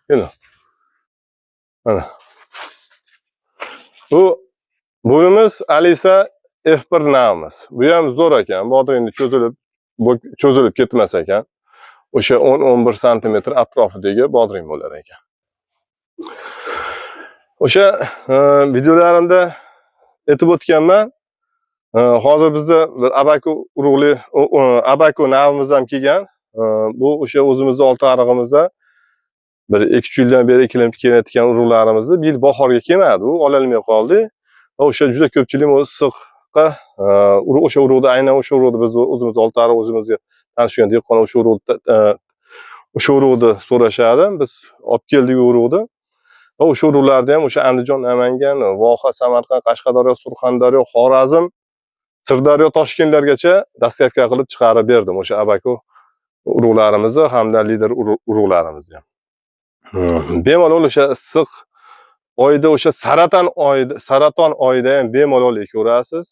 Keling. Mana. Bu buvimiz Alisa F1 navimiz. Bu ham zo'r ekan. Bodringni cho'zilib cho'zilib ketmas ekan. O'sha 10-11 santimetr atrofidagi bodring bo'lar ekan. O'sha videolarimda aytib o'tganman. Hozir bizda bir abaku urug'li abaku navimiz ham kelgan. Bu o'sha o'zimizni Oltiarig'imizda bir 2-3 yildan beri ekilib kelayotgan urug'larimizni bir yil bahorga kelmadi, u ololmay qoldik. Va o'sha juda ko'pchilik issiqqa o'sha urug'ni, aynan o'sha urug'ni biz o'zimiz Oltiariq, o'zimizga tanishgan dehqon o'sha urug'ni so'rashadi. Biz olib keldik u urug'ni. Va o'sha urug'larni ham o'sha Andijon, Namangan, Voha, Samarqand, Qashqadaryo, Surxondaryo, Xorazm, Sirdaryo, Toshkentlargacha доставка qilib chiqarib berdim o'sha abaku urug'larimizni hamda lider urug'larimizni ham. Bemalol o'sha issiq oyda, o'sha saraton oyida ham bemalol ekaverasiz.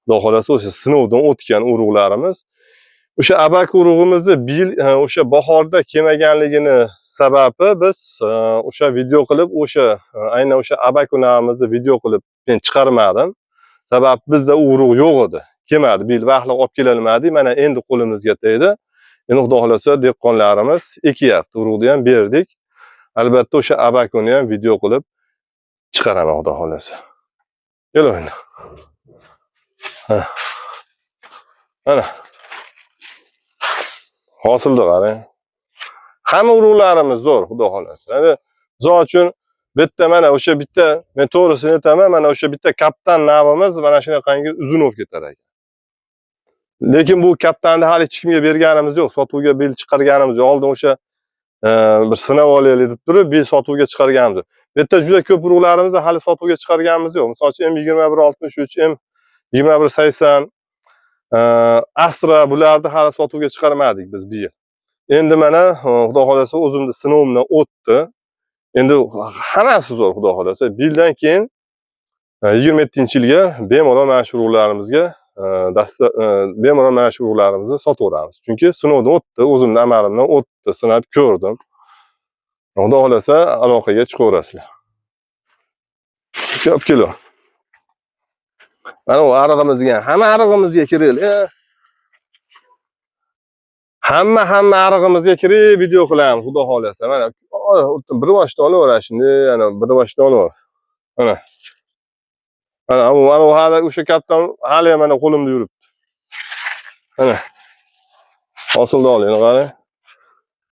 Xudo xohlasa, o'sha sinovdan o'tgan urug'larimiz. O'sha abaku urug'imizni bir yil o'sha bahorda kelmaganligini sababi, biz o'sha video qilib, o'sha aynan o'sha abaku navimizni video qilib men chiqarmadim. Sabab bizda u urug' yo'q edi. Kelmadi. Bir yil vaqtli olib kelolmadik. Mana endi qo'limizga tegdi. Endi Xudo xohlasa, dehqonlarimiz ekyapti. Urug'ni ham berdik. Albatta o'sha abakuni ham video qilib chiqaraman, Xudo xohlasa. Kel endi. Ha. Mana. Hosilni qarang. Hamma urug'larimiz zo'r, Xudo xohlasa. Endi misol uchun bitta, mana o'sha bitta, men to'g'risini aytaman, mana o'sha bitta Kaptan navimiz mana shunaqangi uzun bo'lib ketar ekan. Lekin bu Kaptanni hali hech kimga berganimiz yo'q, sotuvga bil chiqarganimiz yo'q. Oldin o'sha bir sinab olaylik deb turib, bir sotuvga chiqarganmiz. Bu yerda juda ko'p urug'larimizni hali sotuvga chiqarganimiz yo'q. Misol uchun M2163, M2180, Astra, bularni hali sotuvga chiqarmadik biz bu yil. Endi mana Xudo xohlasa, o'zimni sinovimdan o'tdi. Endi hammasi zo'r, Xudo xohlasa. Bir yildan keyin 27-yilga bemalol mana shu urug'larimizga bemalol mana shu urug'larimizni sotaveramiz. Chunki sinovdan o'tdi, o'zimni amalimdan o'tdi, sinab ko'rdim. Xudo xohlasa, aloqaga chiqaverasizlar. Olib keling. Mana bu arig'imizga, hamma arig'imizga kiraylik. Hamma arig'imizga kirib video qilamiz, Xudo xohlasa. Mana bir boshdan olaver shunday, ana bir boshdan olaver. Mana. Mana bu, mana bu hali o'sha Kaptan hali ham mana qo'limda yuribdi. Mana. Hosilni oling, qarang.